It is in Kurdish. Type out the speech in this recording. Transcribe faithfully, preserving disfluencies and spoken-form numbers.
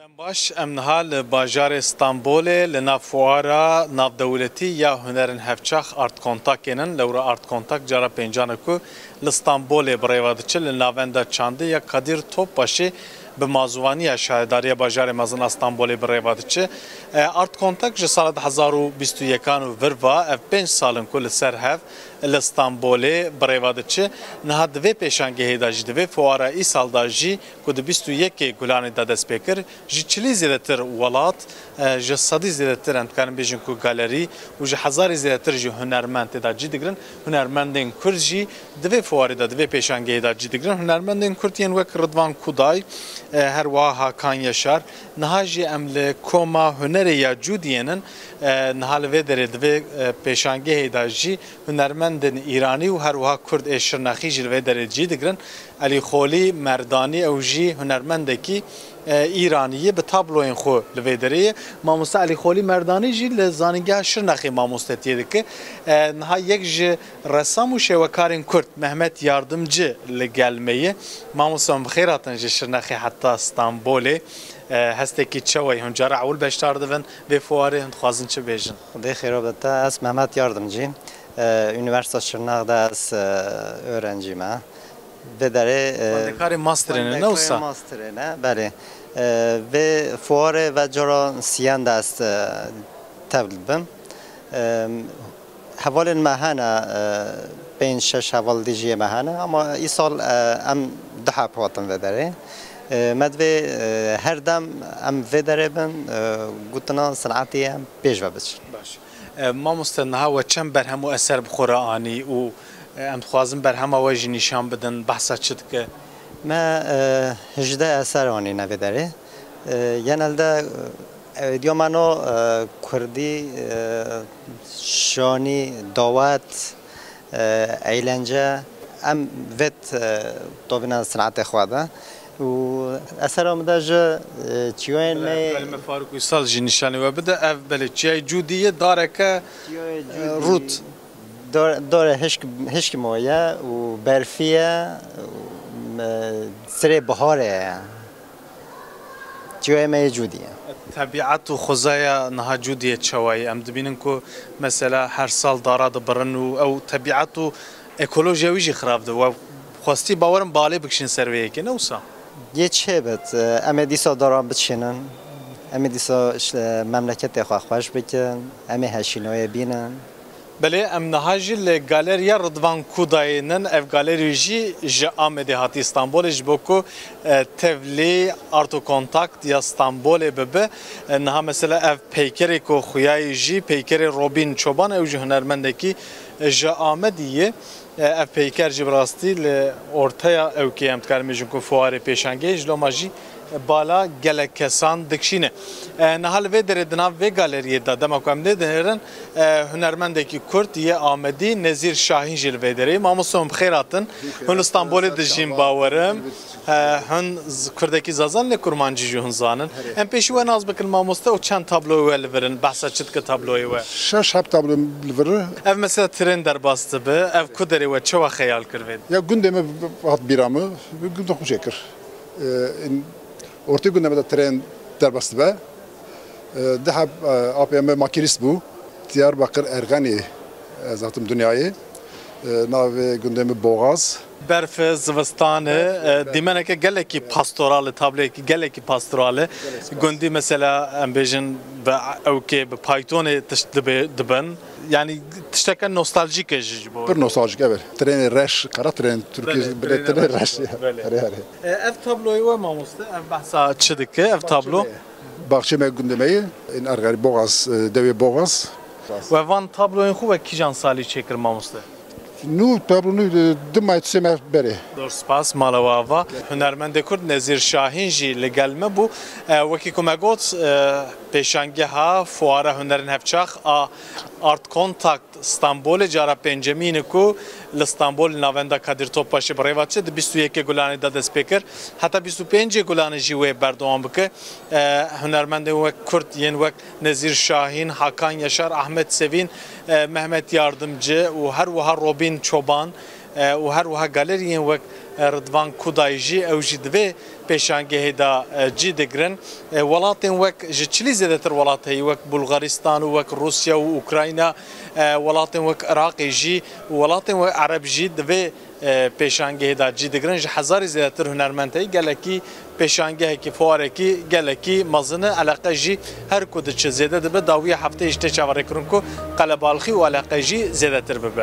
Dem baş, em niha li bajarê Stenbolê li nav fuara navdewletî ya hunerên hevçax Art Contact ê nin. Lewra Art Contact cara pêncan e ku li Stenbolê bi rêve diçe, li navenda çandê ya Kadir Topbaşê bi mazûvaniya şaredariya bajarê mezin a Stenbolê bi rêve diçe. E, Art Contact ji sala du hezar û bîst û yekan û vir ve ev pênc sal in ku li ser hev li Stenbolê bi rêve diçe. Niha di vê pêşangehê de jî, di vê fuara îsal de jî ku di bîst û yekê Gulanê de dest pê kir, ji çilî zêdetir welat, e, ji sedî zêdetir em dikarin bêjin ku galerî û ji hezarî zêdetir jî hunermend tê de cî digirin. Hunermendên Kurd jî di vê fuarê de, di vê pêşangehê de cî digirin. Hunermendên Kurd yên wek Ridvan Kuday, e, her wiha Hakan Yaşar. Niha jî em li koma hunerê ya Cûdiyê nin. E, niha li vê derê di vê, e, pêşangehê de jî hunermendên Îranî û her wiha Kurd ê Şirnexî jî li vê derê cî digirin. Elî Xolî Merdanî, ew jî hunermendekî, e, Îranî ye, bi tabloyên xwe li vê derê ye. Mamoste Elî Xolî Merdanî jî li Zanîngeha Şirnexê mamostetiyê dike. E, niha yek ji resam û şêwekarên Kurd, Mehmet Yardımcı, li gel me ye. Mamoste, hûn bi xêr hatin ji Şirnexê heta Stenbolê. E, hestekî çawa ye? Hûn cara ewil beşdar dibin vê fuarê, hûn dixwazin çi bêjin? Xwedê xêra bide te. Ez Mehmet Yardımcıyım. E, Üniversite Şırnak'da ez, e, öğrenciyim, ha. Vê derê, e, Xwendekarê masterê ne, ne wisa? Xwendekarê masterê ne, belê. E, vê fuarê ve cara siyan de ez, e, tevl dibim. E, hevalên me hene, e, pênc şeş heval dî jî yê me hene, ama îsal, e, em du heb hatin vê derê. E, me divê, e, her dem em vê derê bin, e, gotina sinetê em pêş ve biçin. Baş. E, mamoste, niha we çend berhem û eser bi xwe re anî û, e, em dixwazin berhema we jî nîşan bidin, behsa çi dike? Me, e, hejdeh eser anîne vê derê. E, genelde, e, êdiya me no, e, kurdî, e, şanî, dawet, e, eğlence, em vêt, e, tovîna sinetê xwe de. Û esera min de ji, e, çiyoyên me. Belê, me Faruk Uysal jî nîşanî we bide. Ev belê çiyayê Cûdî ye, dareke, çiyayê, e, Cûdî, rût. Dor-, dore hişk, hişk moye û berfî ye û, e, sirê biharê ye. Çiyoyê me yê Cûdî ye. Tebîet û xwezaya niha Cûdiyê çawa ye? Em dibînin ku mesela her sal dara dibirin û ew tebîet û ekolojiya wî jî xirab dibe. We xwestî bawerim balê bikişîn ser vê yekê, ne wisa? Yê çi bit? Em ê dîsa dara biçînin. Em ê dîsa, işte, memleketê xwe xweş bikin. Em ê heşînoyê bînin. Belê, em niha jî li Galeriya Ridvan Kudayê nin. Ev galerî jî ji Amedê hatî Stenbolê, ji bo ku, e, tevlî Art û Kontakt ya Stenbolê bibe. E, niha mesela ev peykerê ku xuyayî jî, peykerê Robîn Çoban, ew jî hunermendekî, e, ji Amedî ye. E, ev peyker jî bi rastî li orteya ewkê em dikarin bêjin ku fuarê pêşangehê ji loma jî bala gelek kesan dikişîne. E, niha li vê derê di nav vê galeriyê de dema ku em lê dinêrin, e, hunermendekî Kurd yê Amedî Nezîr Şahîn jî li vê derê. Mamoste, hûn bi xêr hatin. Hûn li Stenbolê dijîn bawerim. E, hûn z-, Kurdekî zazan lê Kurmancî jî hûn zanin. Em pêşî we nas bikin mamoste û çend tabloyê we li vir in, behsa çi dike tabloyê we? Şeş heb tablo li vir e. Ev mesela tren derbas dibe, ev ku derê we çawa xeyal kir vê? Ya gundê me hat bîra min, gundê xwe çêkir. E, in, ortê gundê me de tren derbas dibe. E, di heb, e, apê me makînîst bû. Diyarbakir Erxenî, e, ez hatim dinyayê. E, navê gundê me Boğaz. Berf e, zivistan e, e, dîmeneke gelekî pastoral e, tabloyekî gelekî pastoral e. Gundî mesela em bêjin bi ewkê, bi paytonê tişt dibe, dibin. Yanî tişteke nostaljîk e ji, ji bo. Pir nostaljîk, evet. Trenê reş, kara tren, Tirkî, belê, belê, trenê reş. Belê. Erê, erê. E, ev tabloyê we mamoste, ev behsa çi dike, ev tablo? Baxçê me gundê me ye, in Erxenî Boğaz, e, dewê Boğaz. We van tabloyên xwe we kîjan salî çêkir mamoste? Nû tablo nû, e, du mah sê mah berê. Zor spas, mala we ava. Hunermendê Kurd Nezîr Şahîn jî li gel me bû. E, wekî ku me got, e, pêşangeha Fuara Hunerên Hevçax a Art Contact Stenbolê cara pêncemîn e ku li Stenbol li navenda Kadir Topbaşê bi rêve diçe, di bîst û yekê Gulanê de dest pê kir. Heta bîst û pêncê Gulanê jî wê berdewam bike. E, hunermendên wek Kurd yên wek Nezîr Şahîn, Hakan Yaşar, Ahmet Sevîn, e, Mehmet Yardımcı û her wiha Robîn Çoban, e, û her wiha galeriyên wek, e, Ridvan Kuday jî, ew jî di vê pêşangehê de, e, cî digirin. E, welatên wek, ji çilî zêdetir welat heye, wek Bulgaristan û wek Rûsya û Ukrayna, e, welatên wek Iraqê jî û welatên wek Ereb jî di vê, e, pêşangehê de cî digirin. Ji hezarî zêdetir hunermend heye, gelekî pêşangehekî, fuarekî gelekî mezin e. Eleqe jî her ku diçe zêde dibe, dawiya hefteyê jî tê çaverêkirin ku qelebalixî û eleqe jî zêdetir bibe.